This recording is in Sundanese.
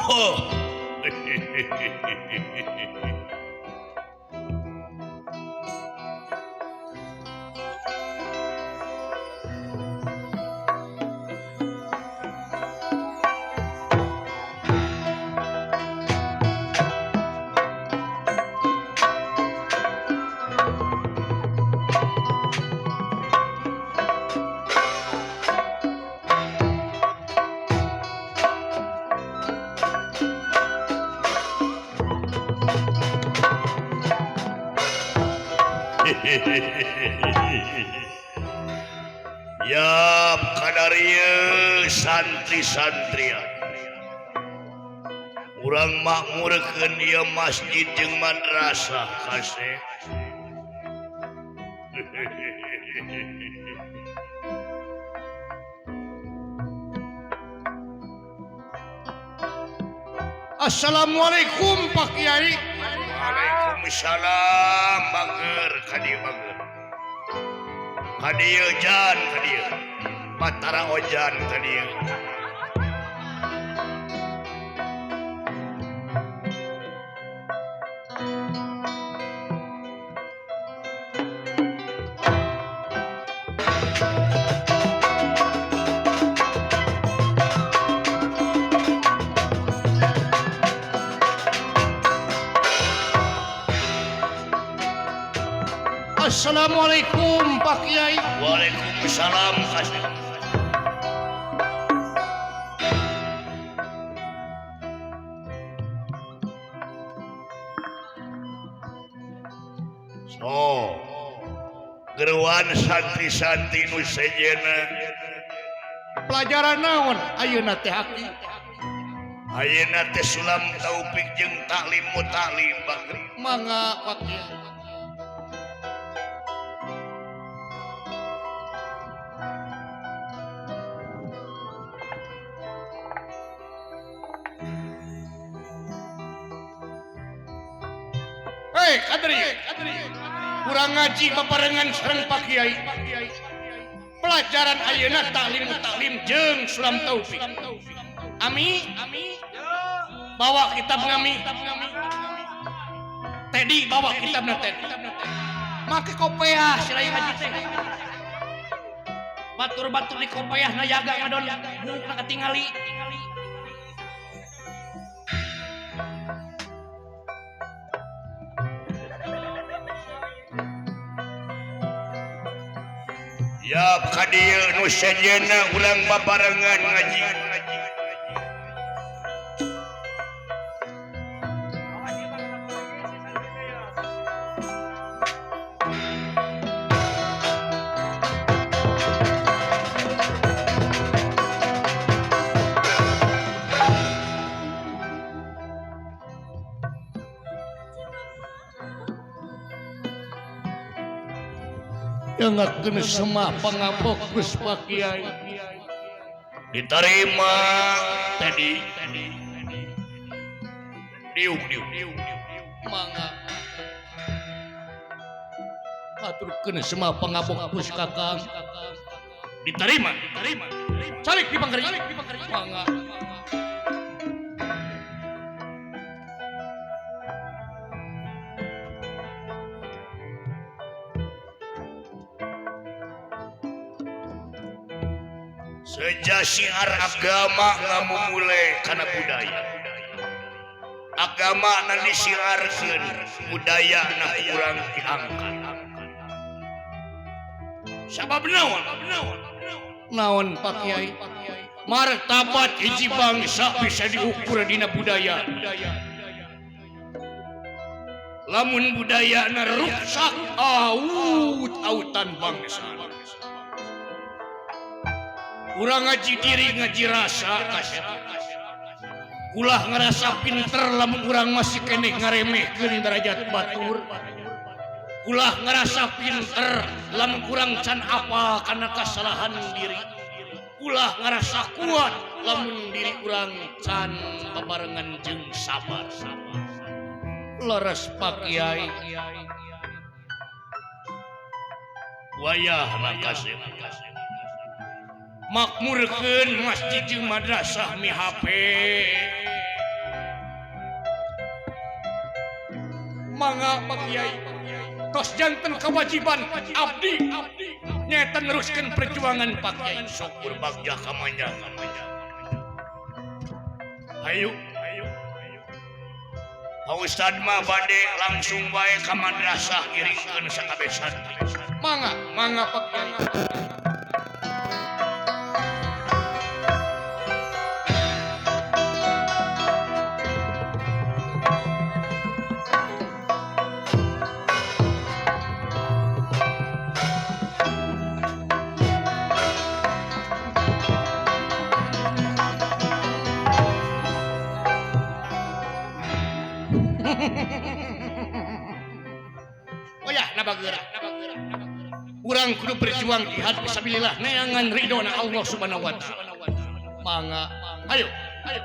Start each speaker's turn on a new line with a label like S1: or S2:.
S1: Oh. Yap kadarieu santri-santrian urang makmurkeun ieu masjid jeung madrasah kasih.
S2: Assalamualaikum Pak Kiai.
S1: Waalaikumsalam bager ka dieu bager. Ka dieu jan ka dieu. Batara ojan ka dieu.
S2: Assalamualaikum Pak Kiai.
S1: Waalaikumsalam kasih. So, geruan santri-santri nu sejenna.
S2: Pelajaran naon ayeuna teh aki?
S1: Ayeuna teh sulam taufik jeung taklim mutaklim bager.
S2: Mangga Pak Kiai. Hei, kadri, kurang ngaji babarengan sareng Pak Kiai. Pelajaran ayeuna taklim taklim jeung sulam taufik. Ami, bawa kitab ngami. Tedi bawa kitabna Tedi. Make kopeah selain ngaji teh. Batur-batur di kopeah na jaga ngadon buukna katingali.
S1: Yap ka dieu nu sejenna urang babarengan ngaji.
S2: Dengarkeun semah pangabokus Pak Kiai.
S1: Diterima tadi. Diuk diuk diuk.
S2: Mangga. Aturkeun semah pangabokus Kakang.
S1: Diterima, diterima.
S2: Calik di pangkeri. Mangga.
S1: Seja syiar agama ngamumule kana budaya. Agama na disiarkeun, budaya na kurang diangkat. Sabab naon?
S2: Naon Pak Kiai? Martabat hiji bangsa bisa diukur dina budaya. Lamun budayana ruksak aut-autan bangsa. Urang ngaji diri ngaji rasa kasep. Ulah ngerasa pinter lamun urang masih keneh ngaremehkeun derajat batur. Ulah ngerasa pinter lamun urang can apal kana kasalahan diri. Ulah ngerasa kuat lamun diri urang can babarengan jeung sabar. Leres Pak Kiai.
S1: Wayahna kasep. Makmurkeun masjid jeung madrasah mihape.
S2: Mangga Pak Kiai. Tos janten kewajiban abdi nyaeta neruskeun perjuangan Pak Kiai.
S1: Sok berbagja ka manja. Ayo. Pak Ustad mah bade langsung bae ka madrasah ngiringkeun sakabeh santri.
S2: Mangga, mangga Pak Kiai. Urang kudu berjuang jihad fisabilillah neangan ridona Allah Subhanahu wa taala. Mangga, ayo, ayo.